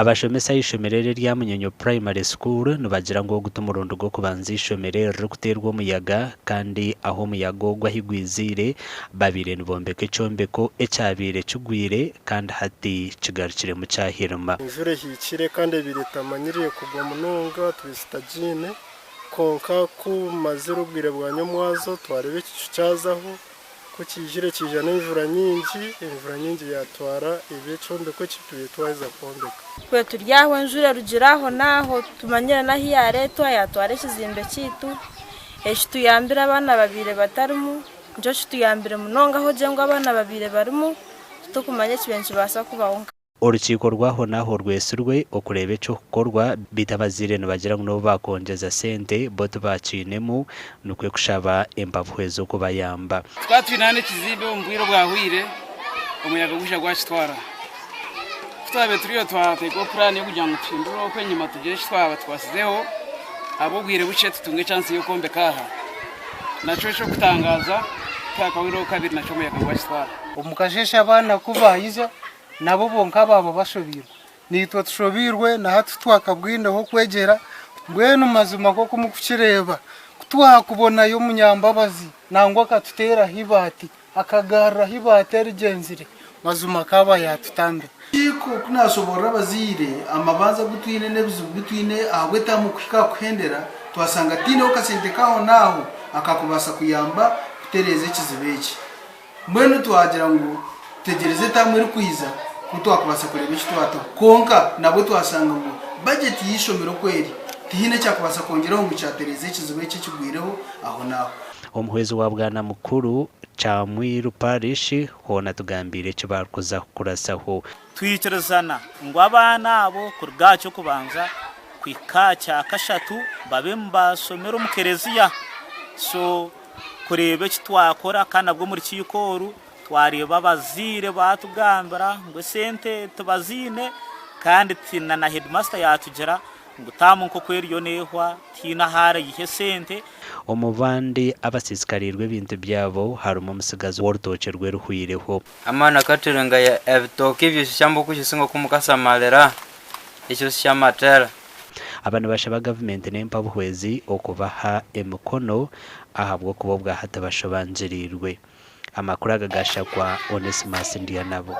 Abashomesa aha ishomero eri erya Munyonyo Primary School nibagira ngu ogu timurundi gw'okubanza eishomero eri ririkuteerwa omuyaga kandi ahu omuyaga ogu ahi gwiziire babaire nibombeka ekyombeko ekyabaire kigwire kandi hati kigarukiremu kyahirima. Enjura ehikire kandi ebaire etamanyiriire kugwa munonga tubaire tutagiine kwonka ku bumazire obwire bwa nyomwazo twareeba ekicu kyazaho Ku kiijire kiija n'enjura nyingi, enjura nyingi yaatwara eby'ekyombeko eki tubaire twaheza kwombeka. Twe turi aho enjura erugire aho n'aho titumanyire n'ahu yaareetwa yaatwara ekizimbe kyaitu. Ekituyambire abaana babaire batarimu nikyo kituyambire munonga aho gye ngu abaana babaire barimu titurikumanya ekibaire nikibaasa kubaho. Orukiiko rw'ahonaaho rwetsirwe okureeba eky'okukorwa beitu abazaire nibagira ngu n'obu baakwongyeza sente bo tibaakiinemu nikwo kushaba empabuhwezi okubayamba. Tukaba twine hanu ekizimbe omu bwire obwahweire omuyaga gwija gwakitwara. Ku twabaire turiyo twateekaho puraani y'okugira ngu tuhindure okwo enyima tugire eki twaba tukwasizeho ahabw'obwire bukye tutunge chansi y'okwombeka aha. Nakyo eky'okutangaaza tihakahweireho kabiri nakyo omuyaga gwakitwara. Omu kasheeshe abaana ku baija Nabo bonka baaba bashobeirwe, naitwe tushobeirwe, na hati titwakabwineho kwegyera. Mbwenu mazima nk'oku murikukireeba, ku twakubonayo omunyambabazi nangwa akatuteeraho eibaati, akagaruraho eibaati erigyenzire, mazima akaaba yaatutambira. Kiiko ku naashoboorora abazaire amabanja agu twine n'ebizibu bi twine ahabw'etaamu kuhika aha kuhendera, twashanga tihaineho kasente k'ahonaaho akaakubaasa kuyamba kutereeza ekizibu eki. Mbwenu twagira ngu tutegyereze etaamu erikwija ku twakubaasa kureeba eki twataho. Kwonka nabwo twashanga ngu bajeti y'eishomero oku eri, tihaine ekyakubaasa kwongyeraho ngu kyatereeza ekizibu eki ekigwireho ahonaaho. Omuhwezi wa Bwanamukuru, Kyamwiru Parish hoona atugambiire eki barikuza kukurasaho. Twikirizana ngu abaana abo kuruga aha ky'okubanza kuhika aha kyakashatu babe nibashomera omu kereziya. So kureeba eki twakora kandi nabwo omu rukiiko oru twareeba abazaire baatugambira ngu esente tibaziine kandi na heedimasita yaatugira ngu taamu nk'oku eriyo neehwa tihaine ahu araiha esente. Omu bandi abasiisikariirwe ebintu byabo harimu omutsigazi w'orutookye rwe ruhweireho. Amaani akaturenga ebitooke ebyo shyamba okuhisinga oku mukasamalira ekyo syamatera. Aba nibashaba gavumenti n'empabuhwezi okubaha emikono ahabw'okuba obwahati bashobangiriirwe. Amakuru aga gashakwa Onesmus Ndyanabo.